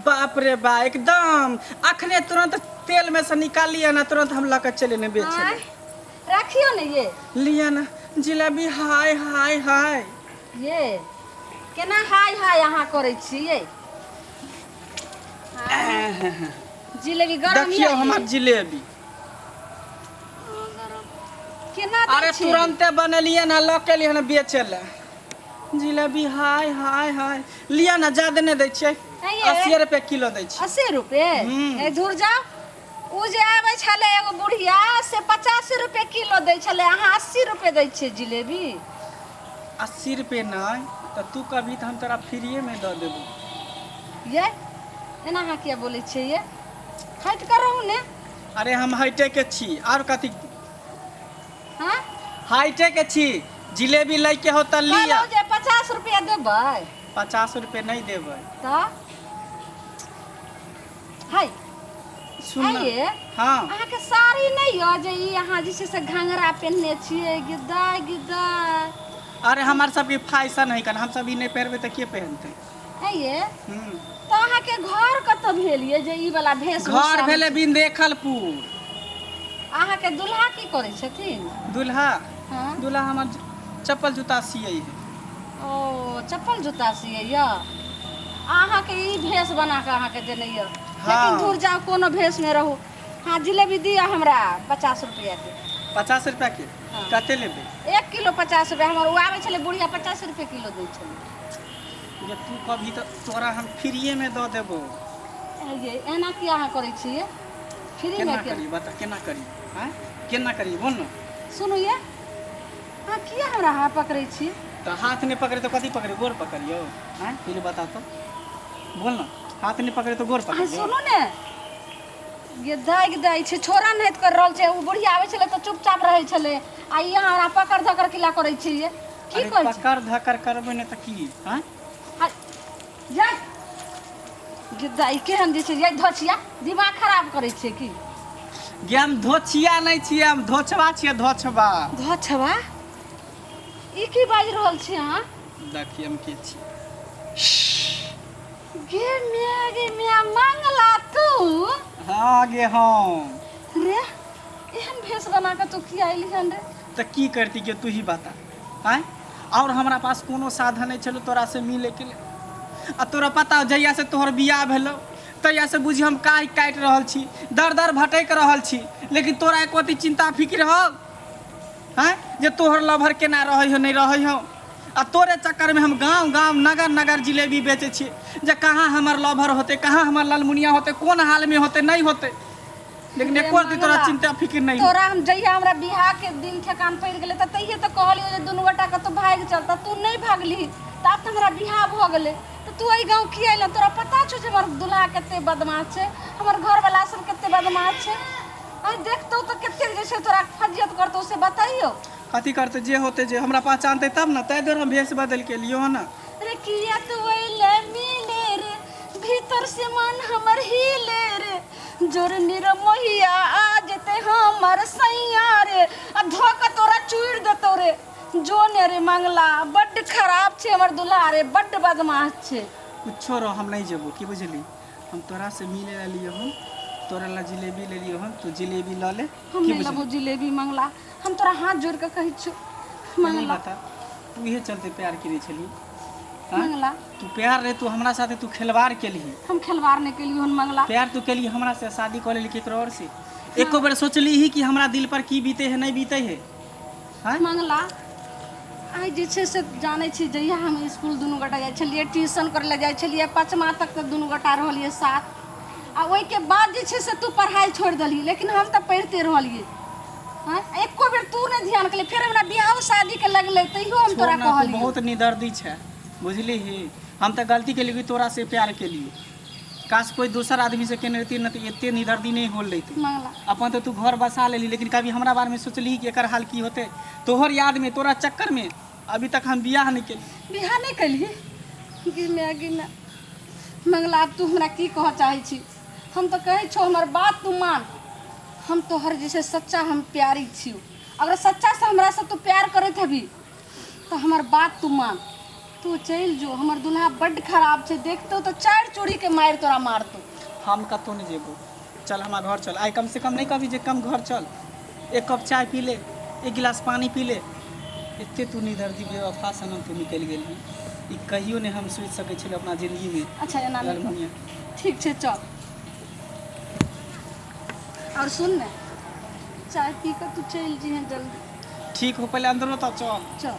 बाप रे बा, एकदम अखने तुरंत तेल में से निकालिए ना, तुरंत हम लऽ के चले ने बेचे। आँय, राखियो ने ये। लिया ना जिलेबी। हाय हाय हाय। ये केना हाय हाय अहाँ करै छियै? जिलेबी गरम। देखियौ यऽ हमर जिलेबी। केना दै अरे छियै? तुरंते बनेलियै ना, लऽ के एलियै ना बेचे लए जिलेबी। हाय हाय हाय। लिअ ना, ज्यादे नहि दै छियै। है ये? 80 रुपए किलो दै छियै। 80 रुपए? हम्म। ए धुर जाओ, ओ जे आबै छलै एगो बुढ़िया से 85 रुपए किलो दै छलै, अहाँ 80 रुपए दै छियै जिलेबी। 80 रुपए नहि तऽ तू कभी तऽ हम तोरा फ्रीएमे दऽ देबो। ये एना अहाँ किया बोलै छियै? ये हटि कऽ रहू ने। अरे हम हाइटे के छी, आर कथी? हाँ। हाइटे के छी। जिलेबी लैके हो तऽ लिअ। कहलहुँ जे 50 रुपया देबै। 50 रुपए नहि देबै। तऽ हाय। सुन ना। आइए। हाँ। अहाँके साड़ी नहि यऽ जे ई अहाँ जे छै से घाघरा पहिनने छियै? गिद्दा गिद्दा। अरे हमर सबके फैशन है कन, हम सब ई नहि पहिरबै तऽ के पहिनतै? आइए। हम्म। तऽ अहाँके घर कतऽ भेल ये जे ई वाला भेष? घर भेलै बिंदेखलपुर। अहाँके दुल्हा की करै छथिन? दुल्हा? हाँ। दुल्हा हमर चप्पल जूता सियै है। ओ चप्पल जूता सियै यऽ, अहाँके ई भेष बना कऽ अहाँके देने यऽ? हाँ। लेकिन दूर जाउ, कोनो भेषमे रहू। हाँ, जिलेबी दिअ हमरा 50 रुपैआके। 50 रुपया के? हाँ। कते लेबै? 1 किलो 50 रुपैआ। हमर ओ आबै छलै बुढ़िया, 50 रुपए किलो दै छलै। जे तू कभी तऽ तोरा हम फ्रीएमे दऽ देबो। ये एना किया अहाँ करै छियै फ्रीमे? केना के करी, बता, केना करी? आँय, केना करी, बोल ने। सुनू ये, अहाँ किया हमरा हाथ पकड़ै छी? तऽ हाथ नहि पकड़े तऽ कथी पकड़े? गोर पकड़ियौ? आँय, पहिले बता तऽ, बोल ने, हाथ नहि पकड़े तऽ गोर अहाँ पकड़ियौ? सुनू ने ये, दागि दै छै छोड़ा नाहित कर रहल छै। ओ बुढ़िया आबै छलै तऽ चुपचाप रहै छलै, आ ई अहाँ हमरा पकड़ धकड़ किला करै छियै? की अरे कहै छी? पकड़ धकड़ करबै नहि तऽ की? आँय? आ, जा गिद्दा, ई केहन जे छै ये धोछिया, दिमाग खराब करै छै की? गे, हम धोछिया नहि छियै, हम धोछबा छियै, धोछबा। धोछबा? ई की बाजि रहल छी अहाँ? देखिए हम के छी। गे मिया, गे मिया, मंगला तू? हाँ गे, हम। रे, एहन भेष बना कऽ तू किया अयली हन रे? तऽ की करती गे, तू ही बता? आँय, और हमरा पास कोनो साधन नहि छलो तोरा से मिले के लिए। आ तोरा पता हो, जहिया से तोहर बियाह भेलो तहिया से बुझी हम काहि काटि रहल छी, दर दर भटकि रहल छी, लेकिन तोरा एको अथी चिंता फिक्र हो? आँय, जे तोहर लभर केना रहै हो, नहि रहै हो? आ तोरे चक्करमे हम गाँव गाँव, नगर नगर जिलेबी बेचै छी जे कहाँ हमर लभर होतै, कहाँ हमर ललमुनिया होतै, कोन हालमे होतै, नहि होतै, लेकिन रे एको रत्ती तोरा मंगला, चिंता फिक्र नहि हो। तोरा हम जहिया हमरा बियाह के दिन ठेकान पड़ि गेलै तऽ तहिये तऽ कहलियौ जे दुनू गोटा कतहु भागि चल, तऽ तू नहि भागलिही। तऽ आब तऽ हमरा बियाह भऽ गेलै, तऽ तू एहि गाँव किया अयलह? तोरा पता छौ जे हमर दुल्हा कते बदमाश छै, हमर घरवला सब कते बदमाश छै। आइ देखतौ तऽ कते जे छै तोरा फज्जत करतौ, से बतैयौ। कथी करतै? जे होतै, जे हमरा पहचानतै तब ने, ताहि दुआरे हम भेष बदलि के एलियौ हँ ने। रे किया तू अइले मिले रे, भीतर से मन हमर हिले रे, जोर निरमोहिया आ जेते हमर सैया रे, आ धोका तोरा चूड़ देतौ रे। जो ने रे मंगला, बड्ड खराब छै हमर दुल्हा रे, बड्ड बदमाश छै। कुछो रह, हम नहीं जेबो, की बुझली? हम तोरा से मिले ला लियो हन, तोरा ला जिलेबी ले लियो हन, तू जिलेबी लऽ ले। हम की नहि बुझली? लेबो जिलेबी मंगला, हम तोरा हाथ जोड़ के कहै छियौ। पहिले मंगला। बता, तू इहे चलते प्यार केने छली? हाँ? मंगला। तू प्यार रहे, तू हमरा साथे तू खिलवाड़ केलही। हम खिलवाड़ नहि केलियौ हन मंगला। प्यार तू केली हमरा से, शादी कऽ लेली केकरो और से। एको बेर सोचली ही कि हमरा दिल पर की बीते है, नहीं बीते है? हाँ? मंगला, आइ जे छै से जानै छी, जहिया हम इसकुल दुनू गोटा जाइ छलियै, ट्यूशन करै लए जाइ छलियै, पचमा तक तऽ दुनू गोटा रहलियै साथ, आ ओहिके बाद जे छै से तू पढ़ाइ छोड़ि देलही, लेकिन हम तऽ पढ़िते रहलियै। हँ, एको बेर तू नहि ध्यान केलही। फेर हमरा बियाहो शादीके लगलै, तैयो हम छोड़ तोरा ना, तू कहलियौ। बहुत निदर्दी छै, बुझली ही? हम तऽ गलती केली कि तोरा से प्यार केलियो। काश कोई दोसर आदमी से केने रहती न तऽ एते निदर्दी नहीं होल रहिते। मंगला। अपन तऽ तू घर बसा लेली, लेकिन कभी हमरा बारे में सोचली कि एकर हाल की होते? तोहर याद में, तोरा चक्कर में अभी तक हम बियाह नहीं केली। बियाह नहि केलही? गे माय, गे माय। मंगला, आब तू हमरा की कहऽ चाहै छी? हम तऽ कहै छौ, हमर बात तू मान। हम तोहर जे छै सच्चा हम प्यारी छियौ। अगर सच्चासँ हमरासँ तू प्यार करैत हेबही तऽ हमर बात तू मान, तू चलि जो। हमर दुल्हा बड्ड खराब छै, देखतौ तऽ चारि चूड़ी के मारि तोरा मारतौ। हम कतहु नहि जेबो, चल हमरा घर चल। आइ कमसँ कम नहि कहबी जे कम घर चल, एक कप चाय पी ले, एक गिलास पानी पी ले। एते तू निदर्दी बेवफा सनम तू निकलि गेलही, ई कहियो नहि हम सोचि सकै छलहुँ अपना जिन्दगीमे। अच्छा एना नहि कर। ललमुनिया। ठीक छै चल। और सुन ने, चाय पी कऽ तू चलि जइहें जल्दी। ठीक हो, पहिले अन्दरो तऽ चल। चल।